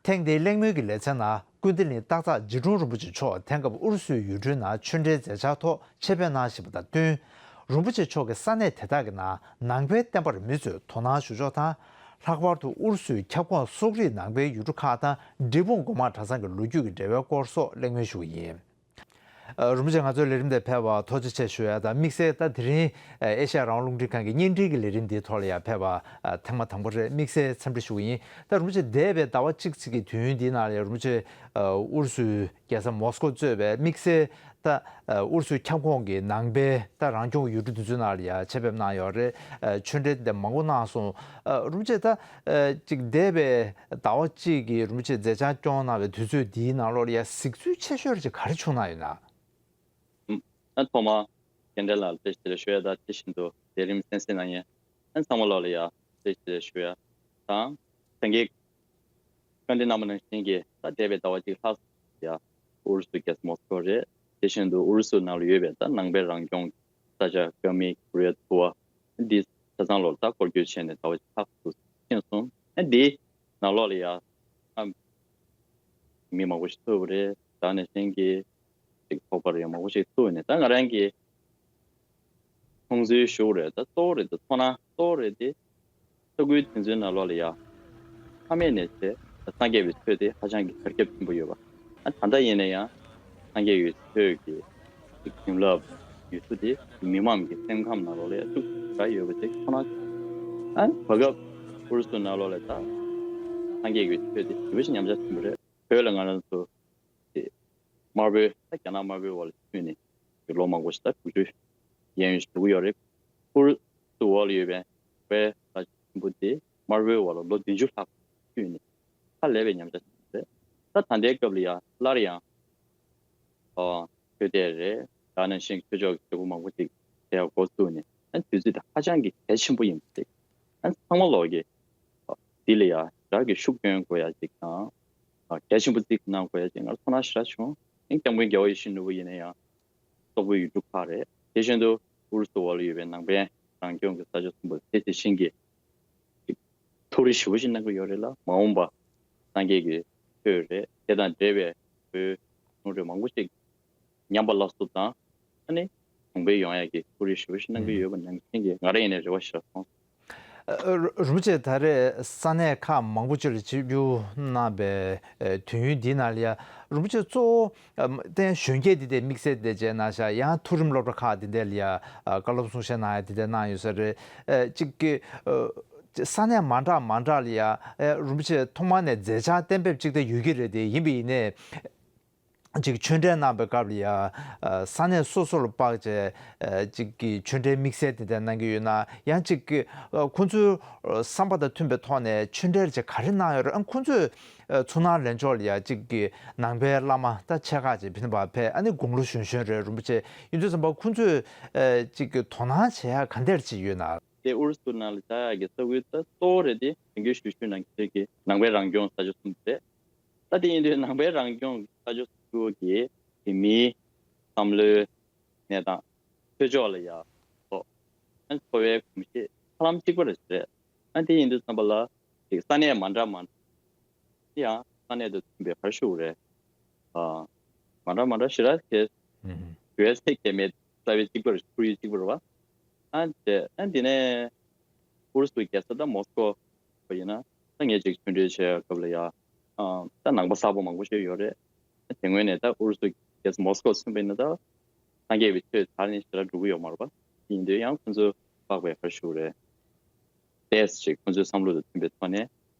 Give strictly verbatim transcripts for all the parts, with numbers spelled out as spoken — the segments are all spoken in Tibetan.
ཐེངས་འདིའི་གླེང་མོལ་གྱི་ལེ་ཚན་ནང་ཀུན་བདེ་གླིང་སྟག་བྲག་འཇིགས་གྲོང་རིན་པོ་ཆེ་མཆོག་དེང་སྐབས་ཨུ་རུ་སུའི་ཡུལ་གྲུའི་ནང་ཆོས་འབྲེལ་མཛད་འཆར་ཐོག་ཆེད་ཕེབས་གནང་བཞིན་པ་དང་བསྟུན། རིན་པོ་ཆེ་མཆོག་གིས་ས་གནས་དེ་དག་གི་ནང་ནང་པའི་བསྟན་པར་མི་ཚོས་དོ་སྣང་ཞུ་ཕྱོགས་དང་། ལྷག་པར་དུ་ཨུ་རུ་སུའི་ཁྱབ་ཁོངས་སོག་རིགས་ནང་པའི་ཡུལ་གྲུ་ཁག་དང་འབྲས་སྤུངས་སྒོ་མང་གྲྭ་ཚང་གི་ལོ་རྒྱུས་ཀྱི་འབྲེལ་བའི་སྐོར་སོགས་གླེང་མོལ་ཞུ་གི་ཡིན། ཨ། རིན་པོ་ཆེ་ང་ཚོའི་ལས་རིམ་དེ་ཕེབས་པར་ཐུགས་རྗེ་ཆེ་ཞུ་ཡ་དང་། དམིགས་བསལ་ད་དེ་རིང་ཨེ་ཤ་ཡ་རང་དབང་རླུང་འཕྲིན་ཁང་གི་བརྙན་འཕྲིན་གྱི་ལས་རིམ་འདིའི་ཐོག་ལ་ཡང་ཕེབས་པ་ཨ་ཐེངས་མ་དང་པོ་རེད། དམིགས་བསལ་འཚམས་འདྲི་ཞུ་གི་ཡིན། ད་རིན་པོ་ཆེ་འདས་པའི་ཟླ་བ་གཅིག་ཙམ་གྱི་དུས་ཡུན་འདིའི་ནང་ལ་ཡང་རིན་པོ་ཆེ་ཨ་ཨུ་རུ་སུའི་རྒྱལ་ས་མོ་སི་ཀོ་གཙོས་པའི་དམིགས་བསལ་ད་ཨ་ཨུ་རུ་སུའི་ཁྱབ་ཁོངས་ཀྱི་ནང་པའི་ད་རང་སྐྱོང་ཡུལ་གྲུ་འདི་ཚོའི་ནང་ལ་ཡང་ཆེད་ཕེབས་གནང་ཡོད་རེད། ཨ་ཆོས་འབྲེལ་དེ་མང་པོ་གནང་སོང་། ཨ་རིན་པོ་ཆེ་ད་ཨ་ཅིག་འདས་པའི་ཟླ་བ་གཅིག་གི་རིན་པོ་ཆེ་མཛད་འཆར་སྐྱོང་གནང་བའི་དུས་ཚོད་འདིའི་ནང་ལོགས་ལ་ཡང་གཟིགས་ཚུལ་ཆེ་ཤོས་ཅིག་ག་རེ་བྱུང་གནང་ཡོད་ན། ཨ་ཐོག་མར་རྒན་བཀྲ་ལགས་ལ་བཀྲ་ཤིས་བདེ་ལེགས་ཞུ་ཡ་དང་། དེ་བཞིན་དུ་ལས་རིམ་གསན་གཟིགས་གནང་མཁན་ཨ་ཚང་མ་ལོགས་ལ་ཡང་བཀྲ་ཤིས་བདེ་ལེགས་ཞུ་ཡ་དང་། ད་གིན་བཀའ་འདྲི་གནང་བ་ནང་བཞིན་གྱི་ད་འདས་པའི་ཟླ་བ་གཅིག་ལྷག་ཙམ་ཡང་ཨུ་རུ་སུའི་རྒྱལ་ས་མོ་སི་ཀོ་རེད། དེ་བཞིན་དུ་ཨུ་རུ་སུ་ནང་ལ་ཡོད་པའི་ད་ནང་པའི་རང་སྐྱོང་ས་ཆ་ཀ་མི་ཀུ་རི་ཡ་ཐུ་བ་འདི་ཆ་ཚང་ལོགས་ལ་ད་སྐོར་སྐྱོད་བྱས་ནས་ཟླ་བ་གཅིག་ལྷག་ཙམ་ཕྱིན་སོང་། ཨ་འདིའི་ནང་ལོགས་ལ་ཡང་ཨ་མི་མང་པོ་ཞིག་ཐུག་པ་རེད། ད་ནང་བཞིན་གྱི་ཅིག་ཚོགས་པ་ཡང་མང་པོ་ཞིག་ཐུག་ནས་ད་ང་རང་གི་མཐོང་ཚུལ་ཞུ་རེད། ད་གཙོ་བོ་རེད། ད་ཚོར་སྣང་གཙོ་བོ་རེད་དེ། ས་ཁུལ་དེ་ཚོའི་ནང་ལོགས་ལ་ཡ་ཕ་མེས་ནས་བྱས་ད་སངས་རྒྱས་པའི་ཆོས་དེ་ཧ་ཅང་གི་དར་ཁྱབ་ཆེན་པོ་ཡོད་པ། ཨ་ད་ལྟ་ཡིན་ན་ཡང་སངས་རྒྱས་ཀྱི་ཆོས་ཀྱི་བྱིན་རླབས་ཡོད་ཚུལ་དེ་མི་མང་གི་སེམས་ཁམས་ནང་ལོགས་ལ་ཡ་ཤུགས་ཆེ་དྲགས་ཡོད་པ་དེ་ཁོ་ན། ཨ་བར་སྐབས་ཨུ་རུ་སུ་ནང་ལོགས་ལ་ད་སངས་རྒྱས་ཀྱི་ཆོས་དེ་ཞེ་པོ་ཞིག་ཉམས་ཆག་ཕྱིན་པ་རེད། བོད་ལ་ང་རང་ཚོ་དེ་དམར་པོའི་ད་རྒྱ་ནག་དམར་པོའི་འོག་ལ་ཚུད་ནས་ལོ་མང་པོ་ཞིག་ད་དྲུག་ཅུ་ཡན་ཞིག་འགྲོ་གི་ཡོད་རེད། ཨུ་རུ་སུ་འོག་ལ་ཡོད་པའི་བོད་ས་ཆ་ཆེན་པོ་དེ་དམར་པོའི་འོག་ལ་ལོ་བདུན་ཅུ་ལྷག་ཚུད་ནས་ཧ་ལས་པའི་ཉམས་ཆག་ཞིག་རེད། ད་ད་ལྟའི་སྐབས་ལ་ཡང་སླར་ཡང་ཨ་ཆོས་དད་རེད། ད་ནང་བཞིན་ཆོས་ཕྱོགས་ཀྱི་བྱེད་སྒོ་མང་པོ་ཞིག་བྱེད་ཡག་འགོ་བཙུགས་ནས་ཨ་དུས་ཚོད་དེ་ཧ་ཅང་གི་གལ་ཆེན་པོ་ཡིན་པ་ཞིག་ཨ་ཚང་མ་ལོག་གི་འདི་ལ་ཡ་ཞེ་དྲག་གི་ཤུགས་སྐྱོན་དགོས་ཡ་ཅིག་དང་། རྒྱ་ཆེན་པོ་ཅིག་གནང་དགོས་ཡ་ཅིག་ང་ཚོ་ནང་ཞེ་དྲག་བྱུང་། ཨིན་སྐྱབས་མགོན་རྒྱལ་བ་ཡིད་བཞིན་ནོར་བུ་ཡིན་ན་ཡང་སོག་པོའི་ཡུལ་གྲུ་ཁག་རེད། དེ་བཞིན་དུ་ཨུ་རུ་སུ་འོག་ལ་ཡོད་པའི་ནང་པའི་རང་སྐྱོང་གི་ས་ཆ་གསུམ་པོ་དེ་དེ་བཞིན་གྱི་ཐུགས་རེ་ཞེ་པོ་ཞིག་གནང་གི་ཡོད་རེད་ལ། མ་འོངས་པ་སངས་རྒྱས་ཀྱི་ཆོས་རེད། དེ་དང་འབྲེལ་བའི་བོད་གཞུང་རེད། མང་པོ་ཞིག་ཉམས་པ་སླར་གསོ་དང་ཨ་ནི་གོང་འཕེལ་ཡོང་ཡག་གི་ཐུགས་རེ་ཞེ་པོ་ཞིག་གནང་གི་ཡོད་པ་ནང་བཞིན་གྱི་ང་རང་ཡིན་ནའི་རེ་བ་ཞིག་མཐོང་སོང་། ཨ་རིན་པོ་ཆེ་ད་རེས་ས་གནས་ཁག་མང་པོ་ཅིག་ལ་ཆིབས་བསྒྱུར་གནང་བའི་ཨ་དུས་ཡུན་འདི་ནང་ལ་ཡ་རིན་པོ་ཆེ་གཙོ་བོ་ཨ་ཏན་གཞོན་སྐྱེས་འདི་དེ་དམིགས་བསལ་དེ་བྱས་གནང་ཤག་ཡང་མཐོ་རིམ་སློབ་གྲྭ་ཁག་འདི་འདྲ་ལ་ཡ་ཨ་བཀའ་སློབ་གསུང་བཤད་གནང་ཡ་འདི་འདྲ་གནང་ཡོད་ས་རེད། ཨ་གཅིག་གི་ཨ་ས་གནས་མ་འདྲ་མ་འདྲ་ལ་ཡ་ཨ་རིན་པོ་ཆེ་ཐོག་མ་ནས་མཛད་འཆར་གཏན་འབེབས་གཅིག་ད་ཡོད་ཀྱི་རེད། དེ་ཡིན་པ་ཡིན་ནའི། ཅིག་ཆོས་འབྲེལ་གནང་བའི་སྐབས་ལ་ཡ་ཨ་ས་གནས་སོ་སོ་ལ་དཔག་བྱས་ཨ་ཅིག་གི་ཆོས་འབྲེལ་དམིགས་བསལ་དེ་འདྲ་གནང་གི་ཡོད་ན། ཡང་ཅིག་གི་ཨ་ཁོང་ཚོའི་ཨ་བསམ་པ་དང་མཐུན་པའི་ཐོག་ནས་ཆོས་འབྲེལ་ཅིག་ག་རེ་གནང་ཡོད་རེད། ཨ་ཁོང་ཚོས་ཨ་ཚུར་སྣང་ལེན་ཕྱོགས་ལ་ཡ་ཅིག་གི་ནང་པའི་བླ་མ་ད་ཆེ་ཁག་ཅིག་ཕི་ནི་བ་ཕེབས། ཨ་ནི་དགུང་ལོ་གཞོན་གཞོན་རེད། རིན་པོ་ཆེ་ཡིན་དུས་ཙམ་པ་ཁོང་ཚོས་ཨ་ཅིག་གི་དོ་སྣང་བྱེད་ཡ་ག་འདྲ་ཅིག་ཡོད་ན། དེ་ཨུ་རུ་སུ་ནང་ལ་བཞག་ཡག་གི་ས་ཁུལ་ད་གཙོ་བོ་རེད་དེ། དེང་གི་ཞུ་ཞུ་ནང་བཞིན་གྱི་ནང་པའི་རང་སྐྱོང་ས་ཆ་གསུམ་རེད། ད་དེ་ཡིན་དུས་ནང་པའི་རང་སྐྱོང་གི་ས་ཆ་གཙོ་བོ་གི་དེ་མིའི་བསམ་བློའི་གནས་སྟངས། ཆོས་ཕྱོགས་ལ་ཡ་ཐོག་ཨ་འཚོ་བའི་གོམས་གཤིས་ཧ་ལམ་གཅིག་པ་རེད་ཟེར། ཨ་དེ་ཡིན་དུས་ཙམ་པ་ལ་ཅིག་ས་གནས་མ་འདྲ་མ་འདྲ་ཡང་ས་གནས་དང་མཐུན་པའི་ག་རེ་ཞུ་དགོས་རེད། ཨ་མ་འདྲ་མ་འདྲ་ཞེ་དྲག་གི་ཡོད་ཚད་གལ་མེད། རྩ་བའི་གཅིག་པ་རེད། ཁོར་ཡུག་གཅིག་པ་རེད་བ། ཨ་དེ་ཨ་དེ་ནས་ཨུ་རུ་སུའི་རྒྱལ་ས་ད་མོ་སི་ཀོ་བ་ཡིན་ན། ད་ངས་ཅིག་ཆུང་དུས་བྱས་སྐབས་ལ་ཡ་ཨ་ད་ནང་པ་གསར་པ་མང་པོ་ཞིག་ཡོད་རེད། དེ་སྔོན་ནས་ད་ཨུ་རུ་སུ་རྒྱལ་ས་མོ་སི་ཀོ་ཚུད་པ་ཡིན་ན་ད་སངས་རྒྱས་པའི་ཆོས་དར་ནས་ཞེ་དྲག་འགྲོ་གི་ཡོད་མ་རེད་པ། ཡིན་དུས་ཡང་ཁོང་ཚོ་དཔག་པའི་ག་རེ་ཞུ་དགོས་རེད། ཏོག་ཙམ་ཅིག་ཁོང་ཚོའི་བསམ་བློ་དང་མཐུན་པའི་ཐོག་ནས་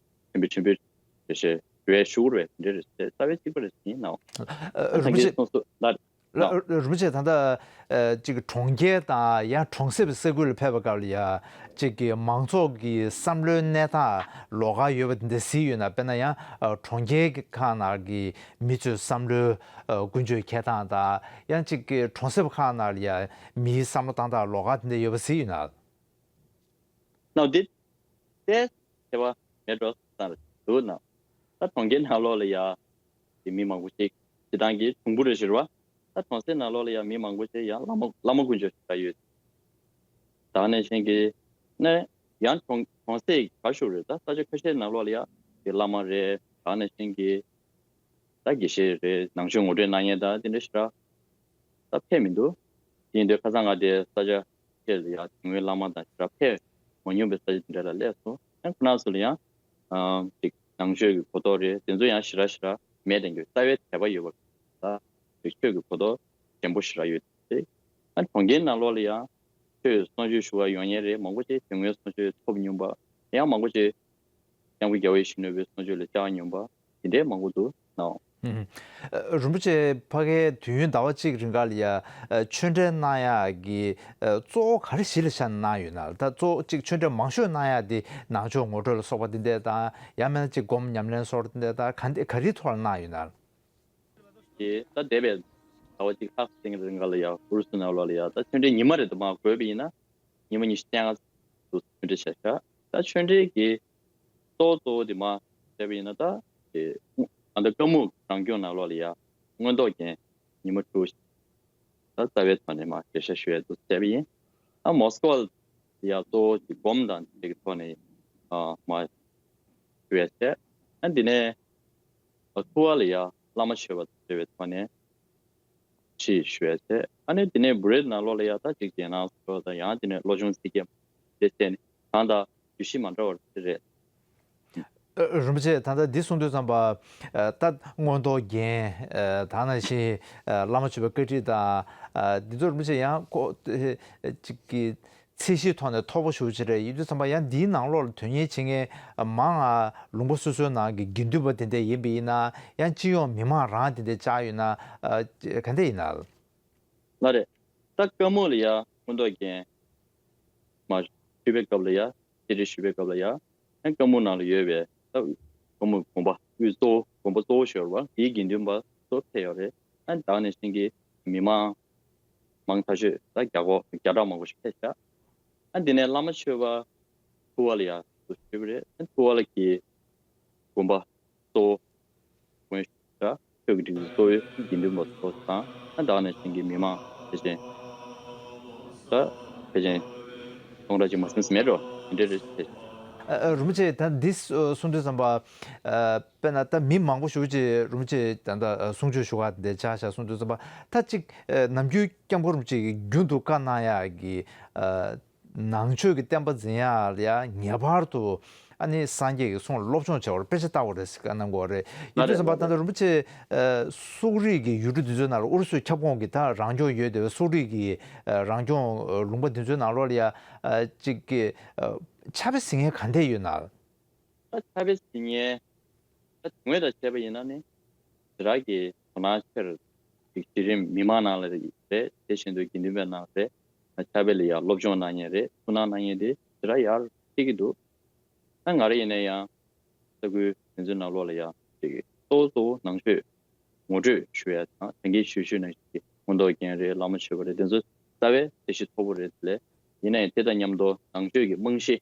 ཆེན་པོ་ཆེན་པོ་རེ་ཞེས་ཞུ་བའི་ཞུ་དགོས་རེད། དེ་འདྲ་རེད་ཟེར། རྩ་བའི་གཅིག་པ་རེད་ཟེར་ཡིན་ནའང་། ཨ་རིན་པོ་ཆེ། སོང་སོ་ལ། ལ། རིན་པོ་ཆེ་ད་ལྟ་ཨ་ཅིག་གྲོང་ཁྱེར་དང་ཡང་གྲོང་གསེབ་ས་ཁུལ་ལ་ཕེབས་པའི་སྐབས་ལ་ཡ་ཅིག་གི་མང་ཚོགས་ཀྱི་བསམ་བློའི་གནས་སྟངས་ལོགས་ཀ་ཡོད་པ་དེ་འདྲ་གཟིགས་ཡོད་ན། དཔེར་ན་ཡང་ཨ་གྲོང་ཁྱེར་གྱི་ཁག་ནང་གི་མི་ཚོའི་བསམ་བློའི་ཨ་ཀུན་སྤྱོད་འཁྱེར་སྟངས་དང་། ཡང་ཅིག་གི་གྲོང་གསེབ་ཁག་ནང་ལ་ཡ་མིའི་བསམ་བློ་བཏང་སྟངས་ལོགས་ཀ་དེ་འདྲ་ཡོད་པ་གཟིགས་ཡོད་ན། ནའོ་འདི་ཏོག་ཙམ་ཁྱད་པར་མེད་འགྲོ་བསམ་འདུག་ན། ད་གྲོང་ཁྱེར་ནང་ལོགས་ལ་ཡ་དེ་མི་མང་པོ་ཞིག་སྤྱིར་བཏང་གི་གྲུང་པོ་རེད་ཟེར་བ། ད་གྲོང་གསེབ་ནང་ལོགས་ལ་ཡ་མི་མང་པོ་ཞིག་ཡང་བླ་མ་བླ་མ་དཀོན་མཆོག་ཞིག་ཡོད། ད་ནང་བཞིན་གྱི་ནས་ཡང་གྲོང་གྲོང་གསེབ་ག་ཞུ་རེད། ད་ས་ཆ་ཁ་ཤས་ནང་ལོགས་ལ་ཡ་དེ་བླ་མ་རེད། ད་ནང་བཞིན་གྱི་ད་དགེ་བཤེས་རེད། ནང་ཆོས་ངོ་སྤྲོད་གནང་མཁན་དང་དེ་འདྲ་ཞེ་དྲག་ད་ཕེབས་མི་འདུག་དེ་ཡིན་དུས་ཁ་སང་ང་དེ་ས་ཆ་ཁྱེད་ལ་ཡ་དེ་སྔོན་བླ་མ་དང་ཞེ་དྲག་ཕེབས་མ་མྱོང་པའི་ས་ཆ་དེ་འདྲ་ལ་སླེབས་སོང་། ཡང་ཁོ་རང་ཚོ་ལ་ཡང་ཨམ་ཅིག་ནང་ཆོས་ཀྱི་གོ་རྟོགས་རེད། དེ་ཚོ་ཡང་ཞེ་དྲག་ཞེ་དྲག་མེད་དེ་འདུག་རྩ་བའི་དད་པ་ཡོད་པ་ད་ཅིག་ཆོས་ཀྱི་གོ་རྟོགས་ཞན་པོ་ཞེ་དྲག་ཡོད་དེ། ཨ་གྲོང་ཁྱེར་ནང་ལོགས་ལ་ཡང་ཆོས་གསུང་ཆོས་ཞུ་བ་ཡོང་མཁན་རེད། མང་པོ་ཅིག་དེ་སྔོན་གསུང་ཆོས་ཐོབ་མྱོང་པ་ཡང་མང་པོ་ཅིག་སྐྱབས་མགོན་རྒྱལ་བ་ཡིད་བཞིན་ནོར་བུའི་གསུང་ཆོས་ལ་བཅར་མྱོང་པ་དེ་འདྲའི་མང་པོ་འདུག་ནའོ། ཨུམ། ཨ་རིན་པོ་ཆེ་ཕ་གིའི་དུས་ཡུན་ཟླ་བ་གཅིག་རིང་ག་ལ་ཡ་ཨ་ཆོས་འབྲེལ་གནང་ཡག་གི་ཨ་གཙོ་བོ་ག་རེ་གཞི་ལ་བཞག་ནས་གནང་ཡོད་ན། ད་གཙོ་བོ་གཅིག་ཆོས་འབྲེལ་མང་ཤོས་གནང་ཡག་དེ་ནང་ཆོས་ངོ་སྤྲོད་ལ་སོགས་པ་དེ་འདྲ་དང་ཡང་མིན་ན་གཅིག་སྒོམ་ཉམས་ལེན་སོགས་དེ་འདྲ་དང་ག་འདྲ་ག་རེའི་ཐོག་ལ་གནང་ཡོད་ན། དེ་ད་འདས་པའི་ཟླ་བ་གཅིག་ལྷག་ཙམ་རིང་ག་ལ་ཡ་ཨུ་རུ་སུ་ནང་ལོགས་ལ་ཡ་ད་ཆོས་འབྲེལ་ཉི་མ་རེ་དུ་མ་བགོས་པ་ཡིན་ན་ཉི་མ་ཉི་ཤུ་རྩ་ལྔ་དུ་ཆོས་འབྲེལ་བྱས་ཤག་ད་ཆོས་འབྲེལ་གྱི་གཙོ་བོ་གཙོ་བོ་དེ་མ་བྱས་པ་ཡིན་ན་ད་དེ་ད་ལྟ་ཀ་མུག་རང་སྐྱོང་ནང་ལོགས་ལ་ཡ་མངོན་རྟོགས་རྒྱན་ཉི་མ་དྲུག་ད་རྩ་བའི་ཐོག་ནས་མ་གྲོས་བཤད་ཞུ་ཡ་དུ་བྱས་པ་ཡིན། ད་མོ་སི་ཀོ་ལ་ཡ་གཙོ་བོ་གི་སྒོམ་དང་དེ་གི་ཐོག་ནས་ཨ་མ་ཞུ་ཡ་བྱས། ཨ་འདི་ནས་ཐུ་བ་ལ་ཡ་བླ་མ་ཆོས་པ་ཟེར་བའི་ཐོག་ནས་ཅིག་ཞུ་ཡ་བྱས། ཨ་ནི་དེ་ནས་བུ་རེད་ནང་ལོགས་ལ་ཡ་ད་ཅིག་རྒྱལ་ནང་སོགས་དང་ཡང་དེ་ནས་བློ་སྦྱོང་ཚིག་བརྒྱད་དེ་བྱས་ནས་གང་དང་རྒྱུད་གཞི་མ་འདྲ་བ་རེད། ཨ་རིན་པོ་ཆེ་ད་ལྟ་འདི་གསུང་དུས་ཙམ་པ་ཨ་ད་མངོན་རྟོགས་རྒྱན་ཨ་ད་ནང་བཞིན་ཨ་བླ་མ་ཆོས་པའི་བཀའ་ཁྲིད་དང་ཨ་འདི་ཚོ་རིན་པོ་ཆེ་ཡང་ཁོ་ཨ་ཅིག་གི་ཚད་གཞིའི་ཐོག་ནས་མཐོ་པོ་ཞེ་པོ་ཅིག་རེད། ཡིན་དུས་ཙམ་པ་ཡང་འདིའི་ནང་ལོགས་ལ་དོན་གཉེར་བྱེད་མཁན་མང་ང་ལུང་པ་སོ་སོའི་ནང་གི་དགེ་འདུན་པ་དེ་འདྲ་ཡིན་པ་ཡིན་ན་ཡང་སྤྱི་ཡོངས་མི་མང་རང་དེ་འདྲ་བཅར་ཡོད་ན་ཨ་ག་འདྲ་ཡིན་ན། ལགས་རེད། ད་ཀ་མུག་ལ་ཡ་མངོན་རྟོགས་རྒྱན་མ་ཞུས་པའི་སྐབས་ལ་ཡ་གསེར་ཁྲི་ཞུས་པའི་སྐབས་ལ་ཡ་ཨ་ཀ་མུག་ནང་ལ་ཡོད་པའི་ད་ཀ་མུག་དགོན་པ་དབུས་གཙོ་བོ་དགོན་པ་གཙོ་བོ་ཞིག་ཡོད་རེད་བ། དེའི་དགེ་འདུན་པ་ཚོ་ཕེབས་ཡོད་རེད། ཨ་ད་ནང་བཞིན་གྱི་མི་མང་མང་ཐག་ཆོད་ད་བརྒྱ་སྐོར་བརྒྱ་ཕྲག་མང་པོ་ཞིག་ཕེབས་ཤག་ཨ་འདི་ནས་བླ་མ་ཆོས་པ་ཐུ་བ་ལ་ཡ་ཞུས་པ་རེད། ཨ་ཐུ་བ་ལ་གི་དགོན་པ་གཙོ་བོ་དགོན་ཤག་ཆོས་ཀྱི་སྒྲིག་འཛུགས་གཙོ་བོའི་དགེ་འདུན་པ་ཚོ་དང་ཨ་ད་ནང་བཞིན་གྱི་མི་མང་ཕལ་ཆེར་ད་ཕལ་ཆེར་སྟོང་ཕྲག་གཅིག་མ་ཟིན་ཟིན་མེད་འགྲོ་དེ་འདྲ་རེད་ཟེར། ཨ་ཨ་རིན་པོ་ཆེ་ད་འདི་གསུང་དུས་ཙམ་པ་ཨ་དཔེར་ན་ད་མི་མང་པོ་ཞེ་པོ་ཅིག་རིན་པོ་ཆེ་ད་ལྟ་གསུང་ཆོས་ཞུ་ག་འདི་ཆ་བཞག་གསུང་དུས་ཙམ་པ་ད་ཅིག་ཨ་ནམ་རྒྱུན་སྐྱབས་མགོན་རིན་པོ་ཆེ་གིས་རྒྱུན་དུ་བཀའ་གནང་ཡག་གི་ཨ་ནང་ཆོས་ཀྱི་བསྟན་པ་འཛིན་ཡག་ལ་ཡང་ངེས་པར་དུ་ཨ་ནི་སངས་རྒྱས་ཀྱི་གསུང་ལ་སློབ་སྦྱོང་བྱེད་པར་དཔེ་ཆ་ལྟ་དགོས་རེད་ཟེར་བཀའ་གནང་དགོས་རེད། ཡིན་དུས་ཙམ་པ་ད་ལྟ་རིན་པོ་ཆེ་ཨ་སོག་རིགས་ཀྱི་ཡུལ་གྲུ་འདི་ཚོའི་ནང་ལ་ཨུ་རུ་སུའི་ཁྱབ་ཁོངས་ཀྱི་ད་རང་སྐྱོང་ཡོད་བསྡད་པའི་སོག་རིགས་ཀྱི་ཨ་རང་སྐྱོང་ཨ་ལུང་པ་འདི་ཚོའི་ནང་ལོགས་ལ་ཡ་ཨ་ཅིག་གི་ཨ་ཕྱག་དཔེ་གཟིགས་མཁན་ག་འདྲས་ཡོད་ན། ད་ཕྱག་དཔེ་གཟིགས་མཁན་ད་དེ་སྔོན་དང་བྱས་པ་ཡིན་ན་ནི་དེ་དག་གི་དོ་སྣང་ཆེར་གཅིག་གཞི་རིམ་མི་མང་ནང་ལ་རེད། དེ་བཞིན་དུ་དགེ་འདུན་པའི་ནང་རེད། ཕྱག་དཔེ་ལ་ཡང་སློབ་སྦྱོང་གནང་མཁན་རེད། ཐུགས་སྣང་གནང་མཁན་དེ་དེ་དག་ཡར་སྐྱེ་གི་འདུག་ད་ང་རང་ཡིན་ན་ཡང་ས་ཁུལ་དེ་ཚོའི་ནང་ལོགས་ལ་ཡང་ཅིག་གཙོ་བོ་གཙོ་བོ་ནང་ཆོས་ངོ་སྤྲོད་ཞུ་ཡ་དང་ད་གིན་ཞུས་ཞུས་ནང་བཞིན་གྱི་མངོན་རྟོགས་རྒྱན་རེད། བླ་མ་མཆོད་པ་རེད། དེ་ཚོ་རྩ་བའི་ཚད་གཞི་མཐོ་པོ་རེད། དེ་ལས་ཡིན་ན་ཡང་དེ་དང་མཉམ་དུ་ནང་ཆོས་ཀྱི་རྨང་གཞི་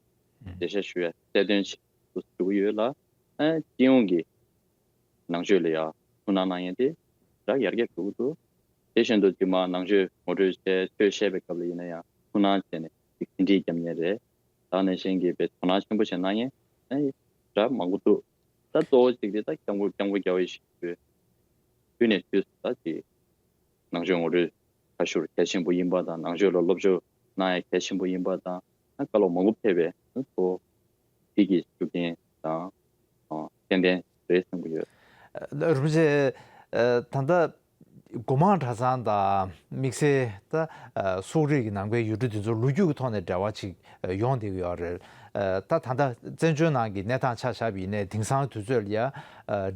འགྲེལ་བཤད་ཞུ་ཡ་གསལ་སྟོན་བྱེད་དུ་ཞུ་གི་ཡོད་ལ། ཨ་སྤྱི་ཡོངས་ཀྱི་ནང་ཆོས་ལ་ཡང་ཐུགས་སྣང་གནང་ཡས་དེ་རག་ཡར་རྒྱས་འགྲོ་གི་འདུག་དེ་བཞིན་དུ་དེ་མ་ནང་ཆོས་ངོ་སྤྲོད་བྱས་ཆོས་བཤད་པའི་སྐབས་ལ་ཡིན་ན་ཡང་ཐུགས་སྣང་བྱས་ནས་ཅིག་ཟིན་བྲིས་བརྒྱབ་མཁན་རེད། ད་ནང་བཞིན་གྱི་དཔེ་དོ་སྣང་ཆེན་པོ་བྱས་གནང་མཁན་ཨ་རག་མང་པོ་འདུག་ད་གཙོ་བོ་གཅིག་དེ་ད་སྐྱབས་མགོན་སྐྱབས་མགོན་རྒྱལ་བ་ཡིད་བཞིན་ནོར་བུས་དུས་ནས་དུས་སུ་ད་ཅིག་ནང་ཆོས་ངོ་སྤྲོད་ཁ་ཤོར་གལ་ཆེན་པོ་ཡིན་པ་དང་ནང་ཆོས་ལ་སློབ་སྦྱོང་གནང་ཡ་གལ་ཆེན་པོ་ཡིན་པ་དང་ཨ་བཀའ་སློབ་མང་པོ་ཕེབས་པའི་གཙོ་བོ་དེ་གི་ཤུགས་རྐྱེན་དང་ཨ་ཏན་ཏན་རེད་བསམ་གྱི་ཡོད། ཨ་རིན་པོ་ཆེ་ཨ་ད་ལྟ་སྒོ་མང་གྲྭ་ཚང་དང་དམིགས་བསལ་ད་ཨ་སོག་རིགས་ཀྱི་ནང་པའི་ཡུལ་གྲུ་དེ་ཚོ་ལོ་རྒྱུས་ཀྱི་ཐོག་ནས་འབྲེལ་བ་ཅིག་ཡོང་བསྡད་ཀྱི་ཡོད་རེད། ཨ་ད་ད་ལྟ་བཙན་བྱོལ་ནང་གི་གནས་སྟངས་ཆ་བཞག་པ་ཡིན་ནའི་དེང་སང་དུས་ཚོད་ལ་ཡ་ཨ་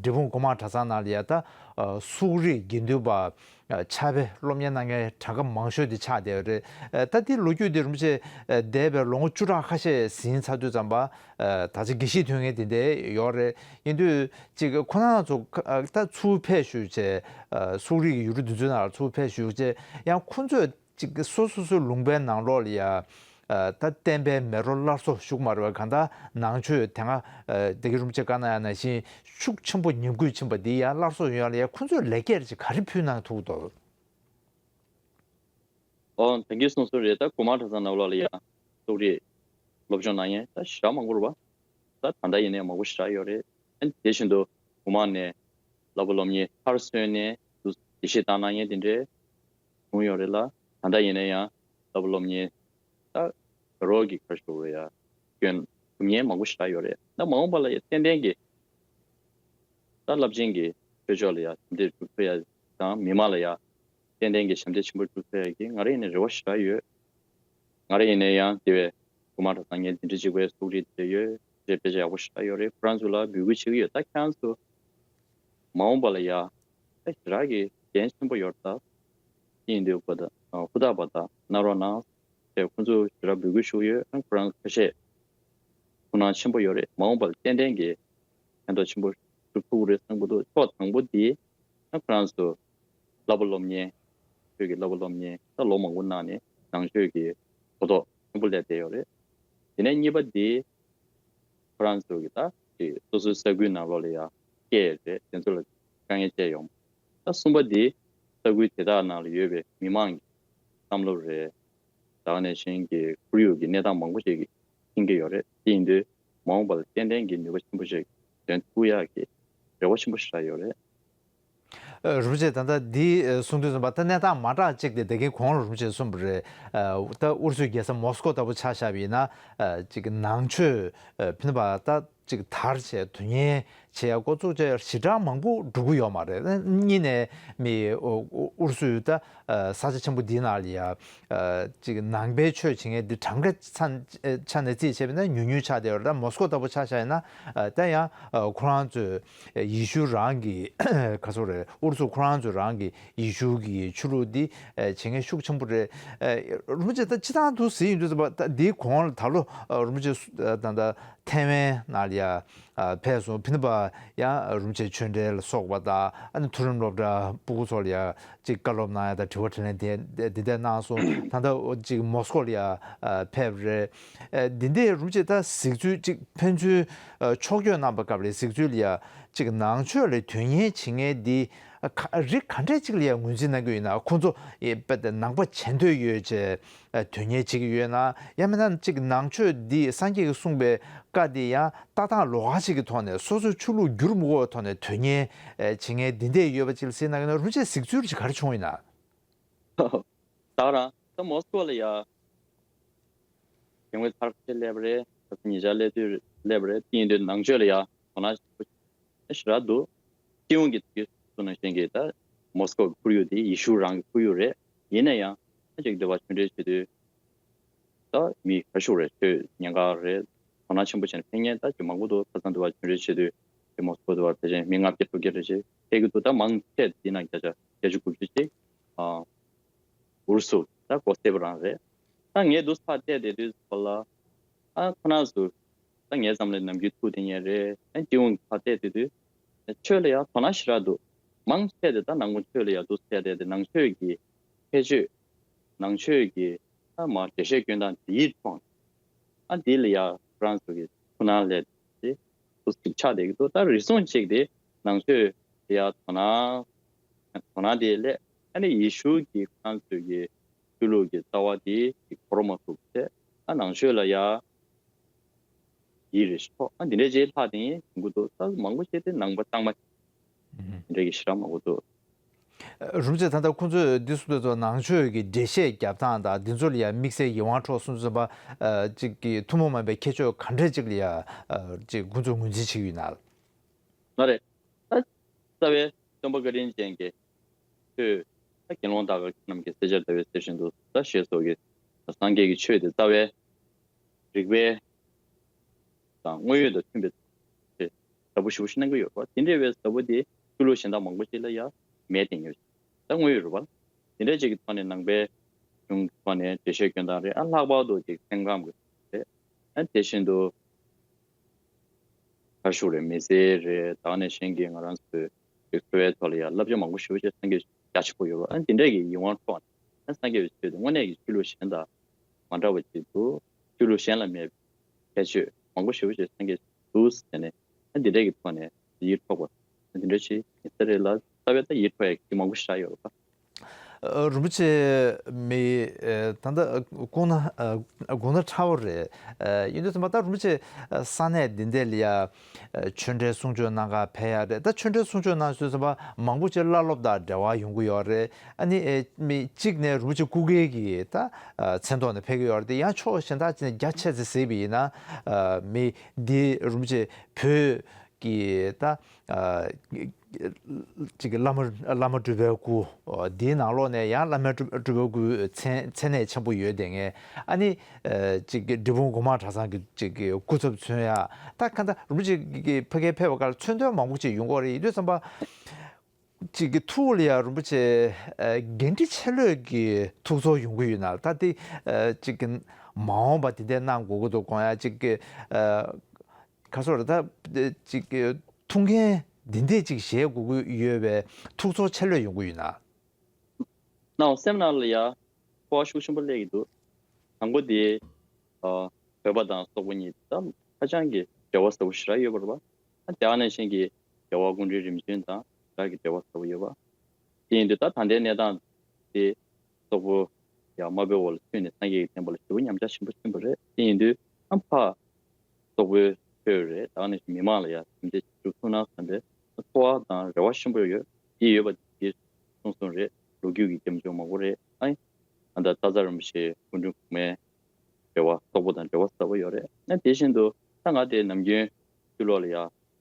འབྲས་སྤུངས་སྒོ་མང་གྲྭ་ཚང་ནང་ལ་ཡ་ད་ཨ་སོག་རིགས་དགེ་འདུན་པ་ཨ་ཕྱག་དཔེ་སློབ་གཉེར་གནང་མཁན་གྲངས་ཀ་མང་ཤོས་དེ་ཆགས་བསྡད་ཡོད་རེད། ཨ་ད་དེ་ལོ་རྒྱུས་དེ་རིན་པོ་ཆེ་ཨ་འདས་པའི་ལོ་ངོ་བཅུ་ཕྲག་ཁ་ཤས་ཟིན་ཚར་དུས་ཙམ་པ་ཨ་ད་ཆ་དགེ་བཤེས་ཐོན་མཁན་དེ་འདྲ་ཡོད་རེད། ཡིན་དུས་ཅིག་ཁོ་རང་ཚོ་ཨ་ད་ཚུར་ཕེབས་ཞུས་བྱས་ཨ་སོག་རིགས་ཀྱི་ཡུལ་གྲུ་དེ་ཚོའི་ནང་ལ་ཚུར་ཕེབས་ཞུས་བྱས་ཡང་ཁོ་ཚོས་ཅིག་སོ་སོ་སོའི་ལུང་པའི་ནང་ལོགས་ལ་ཡ་ཨ་ད་བསྟན་པའི་མེ་རོ་སླར་གསོ་ཞུ་གི་མ་རེད་པ། གང་ལྟར་ནང་ཆོས་དེ་སྔ་ཨ་སྡེ་དགེ་རིན་པོ་ཆེ་བཀའ་གནང་ཡ་ནང་བཞིན་ཤུགས་ཆེན་པོ་ཉམས་རྒུད་ཕྱིན་པ་འདི་ཡ་སླར་གསོ་ཡོང་ཡ་ལ་ཡ་ཁོ་ཚོས་ལེགས་སྐྱེས་ཅིག་ག་རེ་ཕུལ་གནང་ཐུབ་ཀྱི་འདུག་ཨོ་ད་གིན་གསུངས་སོང་རེད། ད་སྒོ་མང་གྲྭ་ཚང་ནང་ལོགས་ལ་ཡ་སོག་རིགས་སློབ་སྦྱོང་གནང་མཁན་ད་ཞེ་དྲག་མང་པོ་རེད་པ། ད་ད་ལྟ་ཡིན་ནའི་མང་པོ་ཞེ་དྲག་ཡོད་རེད། ཨ་ནི་དེ་བཞིན་དུ་ དུ་མ་ནས་སློབ་པ་སློབ་གཉེར་མཐར་སོན་ནས་དུ་དགེ་བཤེས་བཏང་གནང་མཁན་དེ་འདྲའི་བྱུང་ཡོད་རེད་ལ། ད་ལྟ་ཡིན་ན་ཡང་སློབ་པ་སློབ་གཉེར་ད་རོགས་ཀྱི་ཁར་ཞུ་བ་ཡ་སྐྱོན་ཐུབ་མཁན་མང་པོ་ཞེ་དྲག་ཡོད་རེད། ད་མ་འོངས་པ་ལ་ཡ་ཏན་ཏན་གྱི་ད་རླབས་ཆེན་གྱི་ཆོས་ཕྱོགས་ལ་ཡ་ཞབས་འདེགས་སྒྲུབ་ཐུབ་ཡ་དང་མི་མང་ལ་ཡ་ཏན་ཏན་གྱི་ཞབས་འདེགས་ཆེན་པོ་སྒྲུབ་ཐུབ་ཡ་གི་ང་རང་ཡིན་ན་རེ་བ་ཞེ་དྲག་ཡོད། ང་རང་ཡིན་ན་ཡང་དེ་བས་དགོན་པ་གྲྭ་ཚང་ངའི་འཛིན་གྲྭ་གཅིག་པའི་སོག་རིགས་དེ་ཡོད་རེད། དཔེ་ཆ་ཡག་པོ་ཞེ་དྲག་ཡོད་རེད། ཁོ་རང་ཚོ་ལ་འབོད་སྐུལ་བྱེད་ཀྱི་ཡོད། ད་ཁྱེད་རང་ཚོ་མ་འོངས་པ་ལ་ཡ་ད་ཞེ་དྲག་གི་འགན་ཆེན་པོ་ཡོད་རེད། ད་ཡིན་དུས་གོ་ད་ཧུར་ཐག་པ་ད་གནང་རོགས་གནང་ཟེར་ཁོ་ཚོ་ཞེ་དྲག་འབོད་སྐུལ་ཞུ་གི་ཡོད། ཁོ་རང་ཁ་ཤས་ཐུགས་སྣང་ཆེན་པོ་ཡོད་རེད། མ་འོངས་པ་ལ་ཏན་ཏན་གྱི་ཕན་ཐོགས་ཆེན་པོ་སྒྲུབ་ཐུབ་ཀྱི་རེད་བསམ་གྱི་འདུག་ཕྱོགས་དང་པོ་དེ་ན་ཁོ་རང་ཚོ་བསླབ་པ་སློབ་གཉེར། ཆོས་ཀྱི་བསླབ་པ་སློབ་གཉེར་ད་ལོ་མང་པོ་གནང་ནས་ནང་ཆོས་ཀྱི་གོ་རྟོགས་ཆེན་པོ་སླེབས་བསྡད་ཡོད་རེད། དེ་ནས་གཉིས་པ་དེ་ཁོ་རང་ཚོ་གི་ད་ཅིག་སོ་སོའི་ས་ཁུལ་ནང་ལོགས་ལ་ཡ་སྐད་རེད། དེ་ཚོ་ལ་དཀའ་ངལ་སྤྲད་ཡོང་། ད་གསུམ་པ་དེ་ས་ཁུལ་དེ་དག་ནང་ལ་ཡོད་པའི་མི་མང་གི་བསམ་བློ་རེད། ད་ག་ནང་བཞིན་གྱི་ཁོར་ཡུག་གི་གནས་སྟངས་མང་པོ་ཞིག་གི་མཁྱེན་གྱི་ཡོད་རེད། དེ་ཡིན་དུས་མ་འོངས་པ་ལ་ཏན་ཏན་གྱི་ནུས་པ་ཆེན་པོ་ཞིག་འདོན་ཐུབ་ཡག་གི་རེ་བ་ཆེན་པོ་ཞིག་རག་ཡོད་རེད། ཨ། རིན་པོ་ཆེ་ད་ལྟ་འདི་ཨ་གསུང་དུས་ཙམ་པ་ད་གནས་སྟངས་མ་འདྲ་གཅིག་དེ་ད་གིན་གོང་ལ་རིན་པོ་ཆེས་གསུངས་པ་རེད། ཨ། ད་ཨུ་རུ་སུའི་རྒྱལ་ས་མོ་སི་ཀོ་ལྟ་བུ་ཆ་བཞག་པ་ཡིན་ན། ཨ། ཅིག་ནང་ཆོས་ཨ་ཕན་པ་ད་ཅིག་དར་བྱས་དོན་གཉེར་བྱེད་ཡ་འགོ་བཙུགས་བྱས་ཞེ་དྲག་མང་པོ་འགྲོ་གི་ཡོད་མ་རེད། གཉིས་ནས་མི་ཨུ་ཨུ་རུ་སུའི་ད་ཨ་ས་ཆ་ཆེན་པོ་འདིའི་ནང་ལ་ཡ། ཨ། ཅིག་ནང་པའི་ཆོས་བྱེད་མཁན་འདི་གྲངས་ཀ་ཆ་ཆ་ནས་རྩིས་བྱས་པ་ན་ཉུང་ཉུང་ཆགས་བསྡད་ཡོད་རེད། ད་མོ་སི་ཀོ་ལྟ་བུ་ཆ་བཞག་ཡིན་ན། ཨ། ད་ཡང་ཨ་ཁོ་རང་ཚོས་ཡེ་ཤུ་རང་གི་ག་ཚོད་རེད། ཨུ་རུ་སུ་ཁོ་རང་ཚོས་རང་གི་ཡེ་ཤུ་གི་ཆོས་ལུགས་འདི་ཨ་བྱེད་མཁན་ཤུགས་ཆེན་པོ་རེད། ཨ། རིན་པོ་ཆེ་ད་སྤྱིར་བཏང་དུ་ཟེར་ཡོང་དུས་ཙམ་པ་ད་འདིའི་གོང་ལ་ད་ལོ་ཨ་རིན་པོ་ཆེ་ད་ད་ཐའེ་ཝན་ནང་ལ་ཡ། ཨ། ཕེབས་སོང་། ཕི་ནི་པ་ཡང་རིན་པོ་ཆེ་ཆོས་འབྲེལ་ལ་སོགས་པ་དང་། ཨ་ནི་མཐོ་རིམ་སློབ་གྲྭ་སྤུ་གུ་ཚོ་ལ་ཡང་ཅིག་བཀའ་སློབ་གནང་ཡ་དང་དྲི་བ་དྲིས་ལན་དེ་དེ་འདྲ་གནང་སོང་། ད་ལྟ་ཅིག་མོ་སི་ཀོ་ལ་ཡང་ཨ་ཕེབས་རེད། ཨ། འདི་འདྲའི་རིན་པོ་ཆེ་ད་གཟིགས་ཚུལ་ཅིག་ཕན་ཚུན་ཨ་ཕྱོགས་བསྐྱོད་གནང་བ་སྐབས་ལ་གཟིགས་ཚུལ་ལ་ཡང་ཅིག་ནང་ཆོས་ལ་དོན་གཉེར་བྱེད་མཁན་འདི་ཨ་ག་རིགས་ག་འདྲས་ཅིག་ལ་ཡང་ངོས་འཛིན་གནང་གི་ཡོད་ན། ཁོང་ཚོ་ཨེ་དཔེ་དེ་ནང་པ་བྱེད་འདོད་ཡོད་ཅེས། ཨ། དོན་གཉེར་བྱེད་ཀྱི་ཡོད་ན། ཡང་མིན་ན་ཅིག་ནང་ཆོས་འདི་སངས་རྒྱས་ཀྱིས་གསུངས་པའི་བཀའ་འདི་ཡང་ལྟ་སྟངས་ལོགས་ཀ་ཞིག་གི་ཐོག་ནས་སོ་སོའི་ཆོས་ལུགས་བསྒྱུར་མི་དགོས་པའི་ཐོག་ནས་དོན་གཉེར་ཨ་བྱེད་མཁན་འདི་འདྲས་ཡོད་པ་ཅིག་ལ་གཟིགས་གནང་གི་ན། རིན་པོ་ཆེ་གཟིགས་ཚུལ་ཅིག་ག་རེ་བྱུང་ཡོད་ན། ད་རང་ད་མོ་སི་ཀོ་ལ་ཡ་དེ་སྔོན་ཚར་ཁ་ཤས་སླེབས་པ་རེད། ད་ལྟ་ཉེ་ཆར་སླེབས་དུས་སླེབས་པ་རེད། དེ་ཡིན་དུས་ནང་ཆོས་ལ་ཡ་དོ་སྣང་ཞེ་དྲག་འདུག་ཞེ་དྲག་འདུག་སྤྱི་ཡོངས་ཀྱི་དུས་ཚོད་ནང་བཞིན་གྱི་ད་མོ་སི་ཀོ་གི་ཁོར་ཡུག་དེ་ཡེ་ཤུ་རང་གི་ཁོར་ཡུག་རེད། ཡིན་ན་ཡང་ད་ཅིག་འདི་བ་ཆོས་འབྲེལ་བྱེད་དུས་ད་མི་ཁ་ཤས་རེད། ཆོས་ཉན་ག་རེད། དོ་སྣང་ཆེན་པོ་བྱས་ནས་ཕེབས་མཁན་ད་ཅིག་མང་པོ་འདུག་ཁ་སང་འདི་བ་ཆོས་འབྲེལ་བྱེད་དུས་ཅིག་མོ་སི་ཀོ་འདི་བ་ཕལ་ཆེར་མི་ལྔ་བརྒྱ་དྲུག་བརྒྱ་རེ་ཞིག་ཕེབས་ཀྱི་འདུག་ད་མང་ཆེ་འདི་ན་བརྒྱ་ཆ་བརྒྱད་ཅུ་དགུ་བཅུ་ཅིག་ཨ་ཨུ་རུ་སུ་ད་གོ་སེབ་རང་རེད། ད་ངས་འདུག་ཚགས་བལྟས་བསྡད་དུས་ཚོད་ལ་ཨ་ཁོ་རང་ཚོ་ད་ངའི་བསམ་བློའི་ནམ་རྒྱུན་ཐུག་བསྡད་མཁན་རེད། ཨ་སྤྱི་ཡོངས་ཀྱི་ཚགས་བལྟས་བསྡད་དུས་ཆོས་ལ་ཡང་དོ་སྣང་ཞེ་དྲག་འདུག་མང་ཆེ་དེ་ད་ནང་པ་ཆོས་ལ་ཡང་འདུག་ཚགས་བལྟས་ཏེ་ནང་ཆོས་ཀྱི་ཁྱད་ཆོས། ནང་ཆོས་ཀྱི་ཨ་མ་འགྲེལ་བཤད་སྐྱོན་སྟངས་དེའི་ཐོག་ནས་ཨ་འདི་ལ་ཡ་ཁོ་རང་ཚོ་གི་ཐུགས་སྣང་སླེབས་ཏེ་ཏོག་ཙམ་ཆགས་བསྡད་ཀྱི་འདུག་ད་རེ་ཟུང་གཅིག་དེ་ནང་ཆོས་ལ་ཡ་དོ་སྣང་དོ་སྣང་དེ་སླེབས། ཨ་ནི་ཡེ་ཤུ་གི་ཁོ་རང་ཚོ་གི་ཆོས་ལུགས་ཀྱི་རྩ་བ་དེ་ཅིག་གོ་རུ་མ་ཐུབ་ཚེ་ཨ་ནང་ཆོས་ལ་ཡ། ཡིད་རེ་ཤོག་ཨ་འདི་འདྲའི་རྗེས་ལྷག་དེ་ཡིན་གྱི་འདུག་ད་མང་པོ་བྱས་ཏེ་ནང་པ་གཙང་མ་འདི་འདྲའི་གི་ཞེ་དྲག་མང་པོ་འདུག་རིན་པོ་ཆེ་ད་ལྟ་ཁོང་ཚོས་འདི་གསུངས་དུས་ཚོ་ནང་ཆོས་ཀྱི་འགྲེལ་བཤད་རྒྱབ་སྟངས་དང་འདི་ཚོ་ལ་ཡང་དམིགས་བསལ་ཡིད་དབང་འཕྲོག་སོང་ཙམ་པ་ཅིག་གི་ཐུན་མོང་མ་ཡིན་པའི་ཁྱད་ཆོས་ག་འདྲས་ཅིག་ལ་ཡང་ཅིག་ཁོང་ཚོས་ངོས་འཛིན་བྱེད་ཀྱི་ཡོད་ན། ལགས་རེད། ད་རྩ་བའི་སྟོན་པ་བཀའ་དྲིན་ཅན་གྱི་ཆོས་ད་དགེ་སློང་དག་ག་རྣམས་ཀྱིས་གསལ་བྱར་ཟླ་བའི་གསེར་བཞིན་དུ་ད་ཞེས་སོགས་ཀྱི་སངས་རྒྱས་ཀྱི་ཆོས་དེ་རྩ་བའི་རིགས་པའི་དང་དངོས་ཡོད་དང་མཐུན་པའི་ཆོས་ཟབ་པོ་ཞེ་པོ་ཞིག་གནང་གི་ཡོད་པ། དེ་འདྲ་བའི་ཟབ་པོ་དེ་ཆོས་ལུགས་གཞན་དག་མང་པོ་ཞིག་ལ་ཡང་མེད་དེ་ཡོད། ད་དངོས་ཡོད་རེད་པ། དེ་འདྲ་ཅིག་གི་ཐོག་ནས་ནང་པའི་གཞུང་གི་ཐོག་ནས་འགྲེལ་བཤད་སྐྱོན་སྟངས་རེད། ཨ་ལྷག་པར་དུ་ཅིག་སེམས་ཁམས་ཀྱི་རེད། ཨ་དེ་བཞིན་དུ་གར་ཞུགས་རེད། མི་ཚེ་རེད། ད་ག་ནང་བཞིན་གྱི་ང་རང་ཚོའི་འཚོ་བའི་ཐོག་ལ་ཡང་བསླབ་བྱ་མང་པོ་ཞེ་པོ་ཅིག་སངས་རྒྱས་རྒྱ་ཆེན་པོ་ཡོད་པ། ཨ་འདི་འདྲས་ཀྱི་ཡིད་དབང་འཕྲོག་ནས་ཨ་སངས་རྒྱས་པའི་ཆོས་དེ་དངོས་གནས་ཀྱི་ཆོས་ལུགས་གཞན་དང་མ་འདྲ་བ་ཅིག་འདུག་ཆོས་ལུགས་གཞན་ལ་མེད་པའི་ཁྱད་ཆོས་མང་པོ་ཞེ་པོ་ཅིག་སངས་རྒྱས་འདུག་ཟེར་ནས་ཨ་འདི་འདྲས་ཀྱི་ཐོག་ནས་ཡིད་འཕྲོག་པ་ཨ་འདི་འདྲས་ཅིག་ཡིན་ས་རེད་ལ། རྩ་བའི་ད་ཡིད་འཕྲོག་ཡ་གི་མང་པོ་ཞེ་དྲག་ཡོད་རེད་པ། རིན་པོ་ཆེ་མི་ད་ལྟ་དགོངས་ན་དགོངས་ན་ཁྲ་བོ་རེད། ཡིན་དུས་ཙམ་པ་ད་རིན་པོ་ཆེ་ས་གནས་འདི་འདྲ་ལ་ཡ་ཆོས་འབྲེལ་གསུང་ཆོས་གནང་ག་ཕེབས་ཡ་རེད། ད་ཆོས་འབྲེལ་གསུང་ཆོས་གནང་དུས་ཙམ་པ་མང་པོ་ཅིག་བླ་སློབ་དང་འབྲེལ་བ་ཡོང་གི་ཡོད་རེད། ཨ་ནི་མི་གཅིག་ནས་རིན་པོ་ཆེ་སྐུ་སྒེར་གྱི་ད་མཚན་ཐོག་ནས་ཕེབས་ཀྱི་ཡོད་རེད། དེ་ཡང་ཕྱོགས་གཞན་དག་ཅིག་ནས་རྒྱ་ཆེ་ཙམ་གཟིགས་པ་ཡིན་ན་མི་འདི་རིན་པོ་ཆེ་བོད་ཀྱི་ད་ཅིག་གི་བླ་མ་བླ་མ་སྤྲུལ་པའི་སྐུ་འདིའི་ནང་ལོགས་ནས་ཡང་བླ་མ་སྤྲུལ་པའི་སྐུའི་མཚན་མཚན་གནས་ཆེན་པོ་ཡོད་དེ་ངས་ཨ་ནི་ཅིག་གི་འབྲས་སྤུངས་སྒོ་མང་གྲྭ་ཚང་གི་ཅིག་གི་སྐུ་ཚབ་མཚོན་ཡ། ད་གང་ལྟར་རིན་པོ་ཆེ་གི་ཕ་གིར་ཕེབས་པ་གར་མཚོན་དོན་མང་པོ་ཅིག་ཡོང་གི་རེད། ཡིན་དུས་ཙམ་པ་ཅིག་གི་ཐུགས་ལ་ཡ་རིན་པོ་ཆེ་འགན་འཁྲི་ཆེ་ལོས་ཀྱི་ཐུགས་ཚོར་ཡོང་གི་ཡོད་ན། ད་དེ་ཅིག་གི་མ་འོངས་པ་དེ་འདྲ་གནང་དགོས་ཀྱི་འདུག་དགོངས་ཡ་ཅིག་གི་ཁ་སོར་ད་ཅིག་ཐུགས་འགན་འདི་འདྲས་ཅིག་བཞེས་དགོས་ཀྱི་ཡོད་པའི་ཐུགས་ཚོར་ཆེ་ལོས་ཡོང་གི་ཡོད་ན། ནའོ་སེམས་ནང་ལ་ཡ་སྤོབས་པ་ཤུགས་ཆེན་པོ་སླེབས་ཀྱི་འདུག་དང་པོ་དེ་བོད་པ་དང་སོག་པོ་གཉིས་ད་ཧ་ཅང་གི་འབྲེལ་བ་ཟབ་པོ་ཞེ་དྲག་ཡོད་པ་རེད་པ། ཨ་དེ་ག་ནང་བཞིན་གྱི་རྒྱལ་བ་སྐུ་ཕྲེང་རིམ་བྱོན་དང་ཞེ་དྲག་གི་འབྲེལ་བ་ཟབ་པོ་ཡོད་པ། དེ་ཡིན་དུས་ད་ད་ལྟའི་གནས་སྟངས་དེ་སོག་པོ་ཡང་དམར་པོའི་འོག་ལ་ཚུད་ནས་སངས་རྒྱས་ཀྱི་བསྟན་པ་ལ་ཞེ་པོ་ཉམས་ཆག་ཕྱིན་པ་ཕྱིན་པ་རེད། དེ་ཡིན་དུས་ཨ་ཕ་སོག་པོའི་ཆོས་རེད། ད་ནི་མི་མང་ལ་ཡང་སེམས་ཅན་ཞིག་སྒྲུབ་ཐུབ་ན་བསམ་པའི་ཚོར་བ་དང་རེ་བ་ཆེན་པོ་ཡོད། དེ་ཡོད་པ་དེ་གསུངས་སོང་རེད། ལོ་རྒྱུས་ཀྱི་སྐྱབས་བཅོལ་མང་པོ་རེད། ཨ་ནི་ད་ལྟ་རྩ་རིན་པོ་ཆེ་སྐུ་ཕྲེང་གོང་མའི་འབྲེལ་བ་སོག་པོ་དང་འབྲེལ་བ་ཟབ་པོ་ཡོད་རེད། ཨ་དེ་བཞིན་དུ་ད་ང་དེ་ནམ་རྒྱུན་ཕྱི་ལོགས་ལ་ཡ་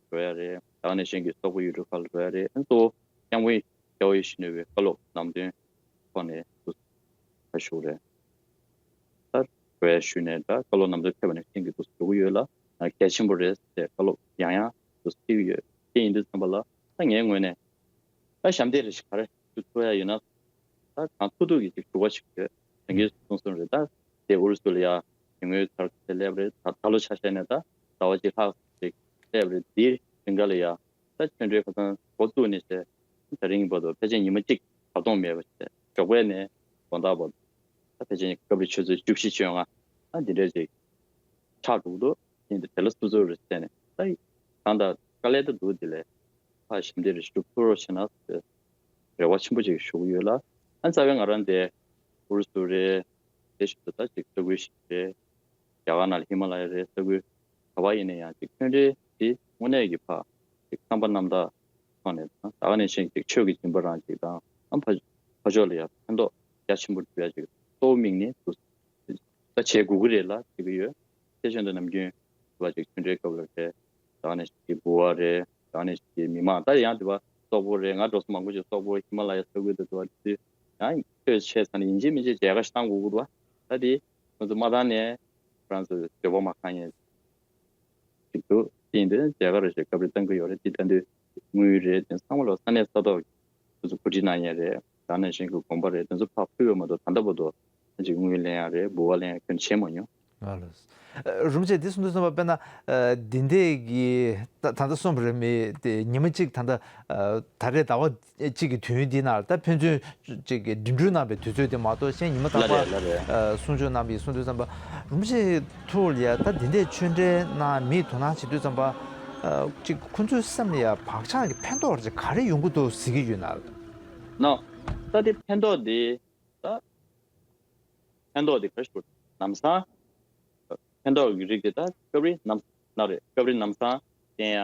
འགྲོ་ཡ་རེད། ད་ནི་གཞན་གྱི་སོག་པོ་ཡུལ་གྲུ་ཁག་ལ་འགྲོ་ཡ་རེད། ཨ་གཙོ་བོ་སྐྱབས་མགོན་རྒྱལ་བ་ཡིད་བཞིན་ནོར་བུའི་བཀའ་སློབ་ལམ་སྟོན་ཐོག་ནས་འདུག་ཁ་ཞུགས་རེད། ད་བཀའ་ཞུས་ནས་ད་བཀའ་སློབ་ལམ་སྟོན་ཕེབས་པ་ནས་ཤིང་གི་འདུག་ཞུ་གི་ཡོད་ལ། གལ་ཆེན་པོ་རེད་ཟེར་བཀའ་སློབ་ཡང་ཡང་འདུག་ཞུ་གི་ཡོད། དེ་ཡིན་དུས་ཙམ་པ་ལ་ད་ངའི་ངོས་ནས་ད་ཞབས་འདེགས་རེ་ཞིག་ག་རེ་ཞུ་ཐུབ་ཡ་ཡོད་ན། ད་གང་ཐུབ་ཐུབ་ཀྱི་ཅིག་ཞུ་བ་ཞིག་ཡོད། དེང་གི་སོང་སོང་རེད། ད་དེ་ཨུ་རུ་སུ་ལ་ཡ་ཉིན་མོའི་ཚར་ཚེ་སླེབས་རེད། ད་ད་ལོ་ཆ་བཞག་ནས་ད་ཟླ་བ་གཅིག་ལྷག་ཅིག་སླེབས་རེད། དེའི་རིང་ག་ལ་ཡ་ད་ཆོས་འབྲེལ་ཁ་སང་འགོ་བཙུགས་ནས་བྱས་ད་རིང་བར་དུ་ཕལ་ཆེར་ཉི་མ་གཅིག་བར་སྟོང་མེད་པ་བྱས། ཞོགས་པ་ནས་དགོང་དག་བར་དུ་ད་ཕལ་ཆེར་སྐབས་རེ་ཆུ་ཚོད་བཅུ་བཞི་བཅོ་ལྔ་ཨ་འདི་འདྲ་ཅིག་ཆགས་འགྲོ་གི་འདུག་དེ་འདི་དེ་ལ་སོ་སོ་རེ་བྱས་ནས་ད་གང་ལྟར་དཀའ་ལས་ད་འདུག་དེ་ལས་ཕར་ཞབས་འདེགས་རེ་ཞུ་ཐུབ་རོགས་བྱས་ན་ཟེར་རེ་བ་ཆེན་པོ་ཅིག་ཞུ་གི་ཡོད་ལ། ཨ་རྩ་བའི་ང་རང་འདི་ཨུ་རུ་སུ་རེད། དེ་བཞིན་དུ་ད་ཅིག་ས་ཁུལ་ཞིག་རེད། རྒྱ་གར་ནང་ལ་ཧི་མ་ལ་ཡ་རེད། ས་ཁུལ་ག་པར་ཡིན་ན་ཡང་ཅིག་ཆོས་འབྲེལ་དེ་དངོས་གནས་ཀྱི་ཕ་ཅིག་བསམ་པ་རྣམ་དག་ཐོག་ནས་དང་ད་ག་ནང་བཞིན་ཅིག་ཆོས་ཀྱི་སྦྱིན་པ་རང་ཅིག་དང་ཨ་ཕ་ཕ་ཕྱོགས་ལ་ཡང་ཕན་ཐོགས་རྒྱ་ཆེན་པོ་འགྲུབ་ཡ་ཅིག་གཙོ་བོ་དམིགས་ནས་འདུག་ད་བྱེད་དགོས་ཀྱི་རེད་ལ་བྱེད་ཀྱི་ཡོད། དེ་བཞིན་དུ་ནམ་རྒྱུན་བ་ཅིག་ཆོས་འབྲེལ་སྐབས་ལ་རེད། ད་ག་ནང་བཞིན་གྱི་འབུལ་བ་རེད། ད་ག་ནང་བཞིན་གྱི་མི་མང་ད་ཡང་དེ་བ་སོག་པོ་རེད། ང་འགྲོ་ས་མང་པོ་ཞིག་སོག་པོ་ཧི་མ་ལ་ཡ་ས་ཁུལ་དུ་འགྲོ་བ་དེ་ཡང་ཆོས་བྱས་ཚར་ནས་ཡིན་གཅིག་མིན་གཅིག་མཇལ་ཁ་ཞིག་བཏང་དགོས་ཀྱི་འདུག་ད་དེ་ང་ཚོ་མ་བཏང་ནས་ཁོ་རང་ཚོ་འདོད་པ་མ་ཁེངས་ཡས་ཅིག་འདུག་དེ་ཡིན་དུས་མཇལ་ཁ་རེ་ཞིག་སྐབས་རེ་བཏང་གི་ཡོད་རེད། དེ་ལྟ་དུས་དངུལ་རེད། དེ་ཚང་མ་ལོ་ས་གནས་ས་ཐོག་གི་ཁོ་ཚོ་གོ་སྒྲིག་གནང་ཡས་རེད། ད་ནང་བཞིན་གྱི་དགོན་པ་རེད། དེ་ཚོ་ཕར་ཕུལ་བ་མ་གཏོགས་ད་ལྟ་བར་དུ་ཅིག་དངུལ་ལེན་ཡ་རེད། འབུལ་བ་ལེན་ཡ་ཁྱོན་བྱས་མ་མྱོང་། ཨ་ལགས། རིན་པོ་ཆེ་འདི་གསུང་དུས་ཙམ་པ་དཔེར་ན་འདི་འདྲས་ཀྱི་ད་ད་ལྟ་གསུངས་པ་རེད། མི་དེ་ཉི་མ་གཅིག་ད་ལྟ་ད་རེས་ཟླ་བ་གཅིག་གི་དུས་ཡུན་འདི་ནང་ད་ཕན་ཚུན་ཅིག་གི་འགྲིམ་འགྲུལ་གནང་བའི་དུས་ཚོད་དེ་མ་གཏོགས་གཞན་ཉི་མ་རྟག་པར་གསུང་ཆོས་གནང་བའི་གསུང་དུས་ཙམ་པ་རིན་པོ་ཆེ་ཐུགས་ལ་ཡ་ད་འདི་འདྲས་ཆོས་འབྲེལ་གནང་མིའི་དོ་སྣང་བྱེད་དུས་ཙམ་པ་ཅིག་ཁོ་ཚོའི་སེམས་ལ་ཡ་བག་ཆགས་ཀྱི་ཕན་ཐོགས་ཅིག་ག་རེ་ཡོང་གི་འདུག་ཟེར་གྱི་ཡོད་ན། ནོ། ད་དེ་ཕན་ཐོགས་དེ་ད་ཕན་ཐོགས་དེ་ག་རེ་ཞུ་དགོས། ལམ་སང་ཕན་ཐོགས་ཀྱི་རིགས་དེ་ད་སྐབས་རེ་ནམ་ན་རེད། སྐབས་རེ་ལམ་སང་བསྟན་ཡ་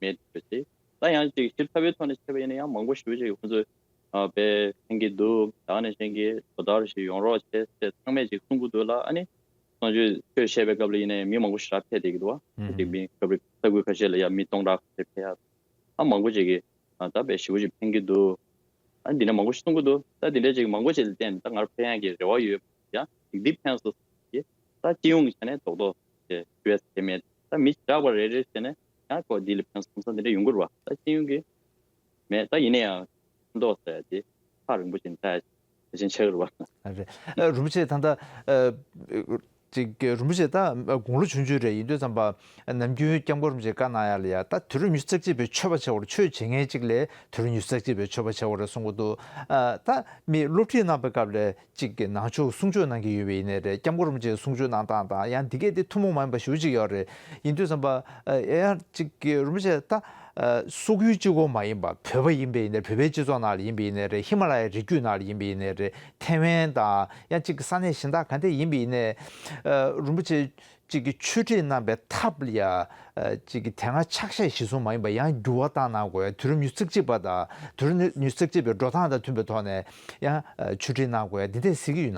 མེད་པ་ཅིག་ད་ཡང་ཅིག་ཞིབ་ཕྲ་བའི་ཐོག་ནས་བཤད་པ་ཡིན་ན་ཡང་མང་པོ་ཞེ་པོ་ཅིག་ཁོ་ཚོས་དཔེ་ཕན་གྱི་འདུག་ད་ག་ནང་བཞིན་གྱི་དོ་བདག་ཞིག་ཡོང་རོགས་བྱེད་ཟེར་ཚང་མས་ཅིག་གསུང་གི་འདུག་ལ། ཨ་ནི་གསུང་ཆོས་ཆོས་བཤད་པའི་སྐབས་ལ་ཡིན་ན་ཡང་མི་མང་པོ་ཞེ་དྲག་ཕེབས་བསྡད་ཀྱི་འདུག་བ། ཅིག་མི་སྐབས་རེ་ས་ཁུལ་ཁ་ཤས་ལ་ཡང་མི་སྟོང་ཕྲག་ཁ་ཤས་ཕེབས་ཡ་ཨ་མང་པོ་ཅིག་གིས་ད་དཔེ་ཞེ་པོ་ཅིག་ཕན་གྱི་འདུག་ཨ་འདི་འདྲ་མང་པོ་ཞིག་གསུང་གི་འདུག་ད་འདི་འདྲ་ཅིག་མང་པོ་ཅིག་ལ་བརྟེན་ནས་ད་ང་ཕན་ཡག་གི་རེ་བ་ཡོད། ཡང་ཅིག་འདི་ཕན་སོང་ཟེར་གྱི་ད་སྤྱི་ཡོངས་ཀྱི་ཆ་ནས་རྡོག་རྡོག་ཅིག་ཞུ་ཡ་ཟེར་མེད། ད་མི་ཞེ་དྲག་པ་རེ་རེ་བྱས་ནས་ཡང་ཁོ་འདི་ལ་ཕན་སོང་ས་འདི་འདྲ་ཡོང་གི་རེད་བ། ད་སྤྱི་ཡོངས་ཀྱི་མེད། ད་ཡིན་ན་ཡང་མདོག་ཟེར་ཡ་དེ་ཐག་རིང་པོ་ཅིག་འགྲོ་ཡ་གལ་ཆེན་ཆགས་ཀྱི་རེད་བ། རེད། རིན་པོ་ཆེ་ད་ལྟ་ཅིག་རིན་པོ་ཆེ་ད་དགུང་ལོ་ཆུང་ཆུང་རེད། ཡིན་དུས་ཙམ་པ་ནམ་རྒྱུན་སྐྱབས་མགོན་རིན་པོ་ཆེ་བཀའ་གནང་ཡ་ལ་ཡ་ད་དུས་རབས་ཉི་ཤུ་རྩ་གཅིག་པའི་ཆོས་པ་ཆགས་པ་རེད། ཆོས་བྱེད་མཁན་གཅིག་ལས་དུས་རབས་ཉི་ཤུ་རྩ་གཅིག་པའི་ཆོས་པ་ཆགས་པ་རེད་གསུང་གི་འདུག་ད་མི་སློབ་ཁྲིད་གནང་པའི་སྐབས་ལ་གཅིག་གི་ནང་ཆོས་གསུང་ཆོས་གནང་གི་ཡོད་པ་ཡིན་ནའི་རེད། སྐྱབས་མགོན་རིན་པོ་ཆེའི་གསུང་ཆོས་གནང་སྟངས་དང་ཡང་འདི་གས་དེ་ཐུན་མོང་མ་ཡིན་པ་ཞེ་པོ་ཅིག་ཡོད་རེད། ཡིན་དུས་ཙམ་པ་ཨ་ཡང་གཅིག་གི་རིན་པོ་ཆེ་ད་ ཨ། སོག་ཡུལ་གཅིག་པོ་མ་ཡིན་པ། བོད་པ་ཡིན་པ་ཡིན་ནའི་རེད། བོད་པའི་སྤྱི་ཚོགས་ནང་ལ་ཡིན་པ་ཡིན་ནའི་རེད། ཧི་མ་ལ་ཡའི་རི་རྒྱུད་ནང་ལ་ཡིན་པ་ཡིན་ནའི་རེད། ཐའེ་ཝན་དང་ཡང་གཅིག་ས་གནས་གཞན་དག་ག་འདྲ་ཡིན་པ་ཡིན་ནའི། ཨ། རིན་པོ་ཆེ་གཅིག་གིས་ཆོས་ཁྲིད་གནང་པའི་ཐབས་ལ་ཡ། ཨ། གཅིག་གིས་དེ་སྔ་ཕྱག་བཞེས་གཞིར་བཟུང་མ་ཡིན་པ་ཡང་འགྱུར་བ་བཏང་གནང་དགོས། དུས་རབས་ཉི་ཤུ་རྩ་གཅིག་པ་དང་དུས་རབས་ཉི་ཤུ་རྩ་གཅིག་པའི་འགྲོ་སྟངས་དང་མཐུན་པའི་ཐོག་ནས་ཡང་ཆོས་ཁྲིད་གནང་དགོས། འདི་འདྲ་གཟིགས་ཀྱི་ཡོད་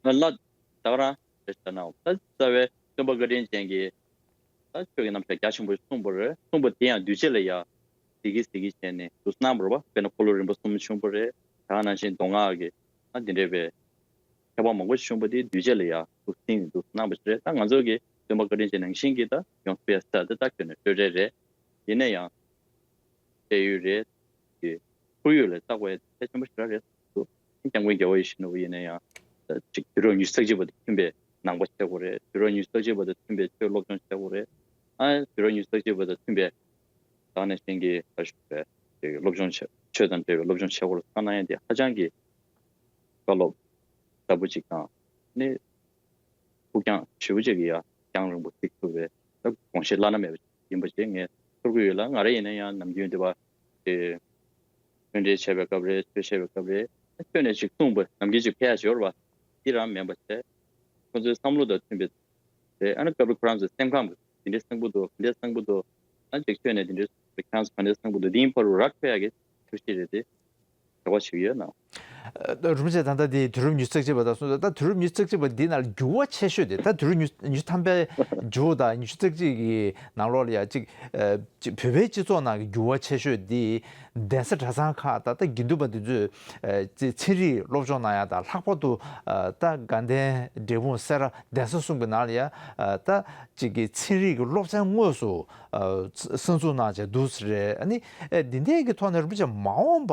ན། ལགས། ད་ག་རང་རེད་ཤག་ན། ད་རྩ་བའི་སྟོན་པ་བཀའ་དྲིན་ཅན་གྱིས་ད་ཆོས་ཀྱི་རྣམ་གཞག་རྒྱ་ཆེན་པོ་གསུངས་པ་རེད། གསུངས་པ་དེ་ཡང་གདུལ་བྱ་ལ་ཡ་གཟིགས་ཀྱི་གཟིགས་ཀྱི་བྱས་ནས་འདུག་གནང་བ་རེད་པ། དཔེར་ན་འཁོར་ལོ་རིམ་པ་གསུམ་བྱུང་བ་རེད། ད་ག་ནང་བཞིན་མདོ་སྔགས་ཀྱི་ད་འདི་འདྲ་བའི་མཁས་པ་མང་པོ་བྱུང་བ་དེ་གདུལ་བྱ་ལ་ཡ་འདུག་གཟིགས་ནས་འདུག་གནང་བ་ཞིག་རེད། ད་ང་ཚོ་གི་སྟོན་པ་བཀའ་དྲིན་ཅན་ནང་བཞིན་གྱི་ད་ཡོང་ཐུབ་ཡ་ས་དེ་ད་ཁྱོན་ནས་སྤྲོས་བྲལ་རེད། ཡིན་ན་ཡང་བལ་ཡུལ་རེད། ཀྱི་ཁོར་ཡུག་ལ་བརྟག་པའི་ཐད་ཆེན་པོ་ཞེ་དྲག་རེད་འདུག་སྐྱབས་མགོན་རྒྱལ་བ་ཡིད་བཞིན་ནོར་བུ་ཡིན་ན་ཡང་ཅིག་དུས་རབས་ཉི་ཤུ་རྩ་གཅིག་པ་དང་མཐུན་པའི་ནང་པ་བྱེད་དགོས་རེད། དུས་རབས་ཉི་ཤུ་རྩ་གཅིག་པ་དང་མཐུན་པའི་ཆོས་སློབ་སྦྱོང་བྱེད་དགོས་རེད། ཨ། དུས་རབས་ཉི་ཤུ་རྩ་གཅིག་པ་དང་མཐུན་པའི་ད་ག་ནང་བཞིན་གྱི་ད་ཞུ་བའི་ཅིག་སློབ་སྦྱོང་བྱེད། ཆོས་དང་འབྲེལ་བའི་སློབ་སྦྱོང་བྱེད་དགོས་རེད་བསམ་གནང་ཡ་དེ་ཧ་ཅང་གི་བཀའ་སློབ་ལྟ་བུ་ཅིག་དང་ནི། ཕུགས་རྒྱང་ཞེ་པོ་ཅིག་གི་ཡ་རྒྱང་རིང་པོ་གཟིགས་ཐུབ་པའི་ད་དགོངས་བཞེད་བླ་ན་མེད་པ་ཡིན་པ་ཅིག་ངས་ཚོར་གྱི་ཡོད་ལ། ང་རང་ཡིན་ན་ཡང་ནམ་རྒྱུན་དེ་བ་དེ་ཐུན་འབྲེལ་བྱས་པའི་སྐབས་རེད། ཆོས་བཤད་པའི་སྐབས་རེད། ཆོས་ནས་ཅིག་གསུངས་པ་ནམ་རྒྱུན་ཅིག་ཕལ་ཆེར་ཡོད་རེད་པ། འདི་རང་མིན་པ་བྱས། ཁོ་ཚོའི་བསམ་བློ་དང་མཐུན་པའི་རེད། ཨ་ནི་སྐབས་རེ་ཁོ་རང་ཚོའི་སེམས་ཁམས་འདི་འདྲའི་གསང་པོ་འདུག་འདི་འདྲའི་གསང་པོ་འདུག་ཨ་ཅིག་ཆོས་ནས་འདི་འདྲའི་ཁྱེད་རང་ཚོ་ག་འདྲའི་གསང་པོ་འདུག་འདི་ཡིན་ཕར་རུ་རག་ཐུབ་ཡག་གི་ཐབས་ཤེས་རེད་དེ། དྲི་བ་ཞིག་ཡོད་ན། ཨ། རིན་པོ་ཆེ་ད་ལྟ་འདི་དུས་རབས་ཉི་ཤུ་རྩ་གཅིག་པ་དང་གསུངས་སོང་། ད་དུས་རབས་ཉི་ཤུ་རྩ་གཅིག་པ་འདི་ནང་ལ་འགྱུར་བ་ཆེ་ཤོས་དེ། ད་དུས་རབས་ཉི་ཉི་ཤུ་ཐམ་པའི་མཇུག་དང་ཉི་ཤུ་རྩ་གཅིག་གི་ནང་ལོགས་ལ་ཡ་གཅིག་ཨ། གཅིག་བོད་པའི་སྤྱི་ཚོགས་ནང་གི་འགྱུར་བ་ཆེ་ཤོས་འདི་གདན་ས་གྲྭ་ཚང་ཁག་ད་ལྟ་དགེ་འདུན་པ་འདི་ཚོས་ཨ། ཅིག་ཚན་རིག་སློབ་སྦྱོང་གནང་ཡ་དང་། ལྷག་པར་དུ་ཨ། ད་དགའ་ལྡན་འབྲས་སྤུངས་སེ་ར་གདན་ས་གསུམ་གྱི་ནང་ལ་ཡ་ཨ། ད་གཅིག་གི་ཚན་རིག་གི་སློབ་ཚན་དངོས་སུ་ཨ། གསར་འཛུགས་གནང་བྱས་འདུག་ཟེར་རེད། ཨ་ནི་ཨ། འདི་འདྲའི་གི་ཐོག་ནས་རིན་པོ་ཆེ་མ་འོངས་པ་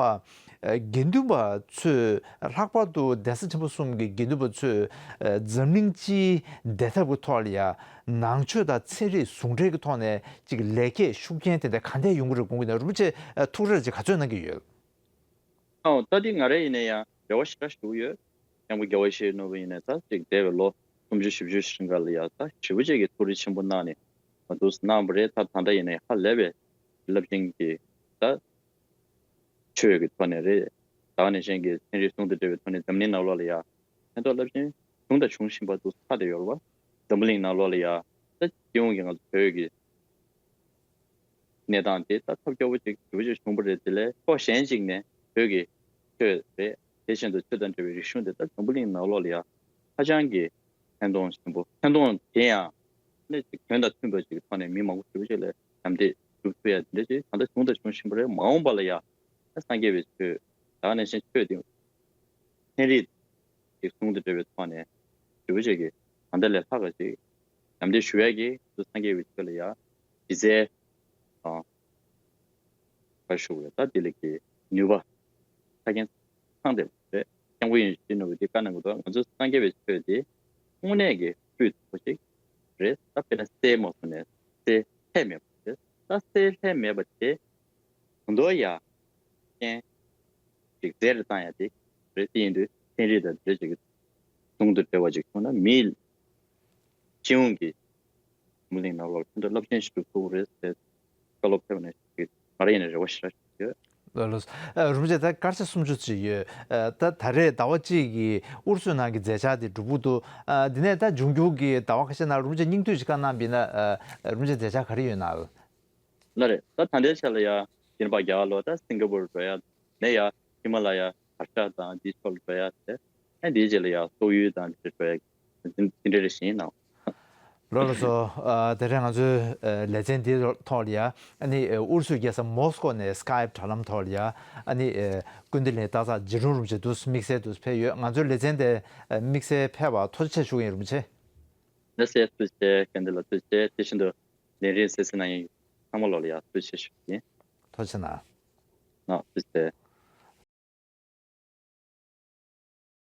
ཨ། དགེ་འདུན་པ་ཚོས། ལྷག་པར་དུ་གདན་ས་ཆེན་པོ་གསུམ་གྱི་དགེ་འདུན་པ་ཚོས་ཨ། འཛམ་གླིང་སྤྱིའི་བདེ་ཐབས་ཀྱི་ཐོག་ལ་ཡ་ནང་ཆོས་དང་ཚན་རིག་ཟུང་འབྲེལ་གྱི་ཐོག་ནས་ཅིག་ལེགས་སྐྱེས་ཤུགས་རྐྱེན་དེ་འདྲ་ག་འདྲས་ཡོང་གི་རེད་དགོངས་ཀྱི་ན། རིན་པོ་ཆེ་ཨ། ཐུགས་རེ་ཅིག་ག་ཚོད་གནང་གི་ཡོད། ཨོ། ད་འདི་ང་རང་ཡིན་ན་ཡང་རེ་བ་ཞེ་དྲག་ཞུ་གི་ཡོད། སྐྱབས་མགོན་རྒྱལ་བ་ཡིད་བཞིན་ནོར་བུ་ཡིན་ན་ད་ཅིག་འདས་པའི་ལོ་སུམ་ཅུ་བཞི་བཅུ་ཞིག་ག་ལ་ཡ་ད་ཞེ་པོ་ཅིག་གི་ཐུགས་རེ་ཆེན་པོ་གནང་ནས་མ་འདུག་གནང་བ་རེད། ད་ད་ལྟ་ཡིན་ན་ཡང་ཧ་ལས་པའི་རླབས་ཆེན་གྱི་ད་ཆོས་ཀྱི་ཐོག་ནས་རེད། ད་ག་ནང་བཞིན་གྱི་ཚན་རིག་ཟུང་དུ་འབྲེལ་བའི་ཐོག་ནས་འཛམ་གླིང་ནང་ལོགས་ལ་ཡ་ཕན་ཐོགས་རླབས་ཆེན་བྱུང་དང་འབྱུང་བཞིན་པ་འདུག་ཚར་དེ་ཡོད་རེད་པ། འཛམ་བུ་གླིང་ནང་ལོགས་ལ་ཡ་ད་སྤྱི་ཡོངས་ཀྱི་ང་ཚོ་བོད་ཀྱི་གནས་སྟངས་དེ་ད་ཐབས་སྐྱོ་པོ་ཅིག་ཞེ་པོ་ཅིག་བྱུང་བ་རེད། དེ་ལས་ཕྱོགས་གཞན་ཅིག་ནས་བོད་ཀྱི་ཆོས་རེད། དེ་བཞིན་དུ་ཆོས་དང་འབྲེལ་བའི་རིག་གཞུང་དེ་ད་འཛམ་བུ་གླིང་ནང་ལོགས་ལ་ཡ་ཧ་ཅང་གི་ཕན་ཐོགས་ཆེན་པོ། ཕན་ཐོགས་དེ་ཡང་ནས་ཅིག་དོན་དང་མཐུན་པ་ཅིག་གི་ཐོག་ནས་མི་མང་པོ་ཞེ་པོ་ཅིག་ལ་ཞབས་འདེགས་སྒྲུབ་ཐུབ་ཡ་དེ་འདྲ་ཅིག་ད་ལྟ་བྱུང་དང་འབྱུང་བཞིན་པ་རེད། མ་འོངས་པ་ལ་ཡ་ད་སངས་རྒྱས་པའི་ཆོས་ད་ག་ནང་བཞིན་ཆོས་དེ་ཚན་རིག་ཅིག་ཟུང་དུ་འབྲེལ་བའི་ཐོག་ནས་ཞེ་པོ་ཅིག་གི་ད་ལྟ་ལས་ལྷག་ག་ཅིག་ཞབས་འདེགས་ཞུ་ཡ་གི་སངས་རྒྱས་པའི་ཆོས་ལ་ཡ་གཞི་རྩའི་ཨ་བཀའ་ཞུ་བའི་ད་དེ་ལ་གི་ནུས་པ་ཆ་རྐྱེན་ཚང་བསྡད་པ་རེད། སྐྱབས་མགོན་ཡིད་བཞིན་ནོར་བུ་དེ་བཀའ་གནང་གི་འདུག་ང་ཚོ་སངས་རྒྱས་པའི་ཆོས་དེ་དངོས་གནས་ཀྱི་སྤུས་དག་པོ་ཅིག་རེད། ད་དཔེར་ན་གསེར་མ་སོང་ནས་གསེར་ལྷད་མེད་པ་རེད། ད་གསེར་ལྷད་མེད་པ་དེ་གང་དུ་ཡ་རྐྱེན་ཅིག་རྩལ་རེ་བཏང་ཡ་དེ་རེད། དེ་ཡིན་དུས་ཚན་རིག་དང་དེ་ཅིག་ཟུང་དུ་འབྲེལ་བ་ཅིག་བྱུང་ན་མིའི་སྤྱི་ཡོངས་ཀྱི་འཛམ་གླིང་ནང་ལོགས་ལ་ཕན་ཐོགས་རླབས་ཆེན་ཞིག་ཏུ་ཐུག་རེད་ཟེར་བཀའ་སློབ་ཕེབས་ནས་ཞིག་ང་རང་ཡིན་ན་རེ་བ་ཞེ་དྲག་ཞིག་ཡོད། ལགས་ལགས། ཨ། རིན་པོ་ཆེ་ད་སྐར་ཆ་སུམ་ཅུ་ཅིག་ཡོད། ཨ། ད་ད་རེས་ཟླ་བ་གཅིག་གི་ཨུ་རུ་སུའི་ནང་གི་མཛད་འཆར་དེ་འགྲུབ་ཀྱི་འདུག་ཨ། འདི་ནས་ད་འབྱུང་འགྱུར་གྱི་ཟླ་བ་ཁ་ཤས་ནང་རིན་པོ་ཆེ་སྙིང་བསྡུས་ཅིག་བཀའ་གནང་བ་ཡིན་ན། ཨ། རིན་པོ་ཆེ་མཛད་འཆར་ག་རེ་ཡོད་ན། ལགས་རེད། ད་ད་ལྟའི་ཆ་ལ་ཡ་སྤྱིར་བཏང་རྒྱ་གར་ལོགས་ད་སིང་ག་པུར་འགྲོ་ཡ། ནས་ཡ་ཧི་མ་ལ་ཡ་བར་ཤ་དང་འདིའི་ཕྱོགས་ལ་འགྲོ་ཡ་དེ། ཨ། འདིའི་རྗེས་ལ་ཡ་སོག་ཡུལ་དང་འདི་འདྲ་འགྲོ་ཡ་དེ་འདྲ་རེ་བཞིན་ཡིན་ནའང་། ལགས་ལགས་སོ། ཨ། དེ་རིང་ང་ཚོའི་ཨ་ལེ་ཚན་འདིའི་ཐོག་ལ་ཡ་ཨ་ནི་ཨུ་རུ་སུའི་རྒྱལ་ས་མོ་སི་ཀོ་ནས་སི་ཀའེབ་དྲ་ལམ་ཐོག་ལ་ཡ་ཨ་ནི་ཨ་ཀུན་བདེ་གླིང་སྟག་ཚང་རྗེ་དྲུང་རིན་པོ་ཆེ་འདུག་དམིགས་བསལ་དུ་ཕེབས་ཡོད། ང་ཚོའི་ལེ་ཚན་དེ་ཨ་དམིགས་བསལ་ཕེབས་པར་ཐུགས་རྗེ་ཆེ་ཞུ་གི་ཡིན། རིན་པོ་ཆེ། ལགས་སེ། ཐུགས་རྗེ་ཆེ། དགའ་ལྡན་ལགས་ཐུགས་རྗེ་ཆེ། དེ་བཞིན་དུ་ལས་རིམ་གསན་གཟིགས་གནང་མཁན་ཚང་མ་ལོག་ལ་ཡ་ཐུགས་རྗེ་ཆེ་ཞུ་གི་ཡིན། ཐུགས་རྗེ་གནང་། ལགས་ཐུགས་རྗེ་ཆེ།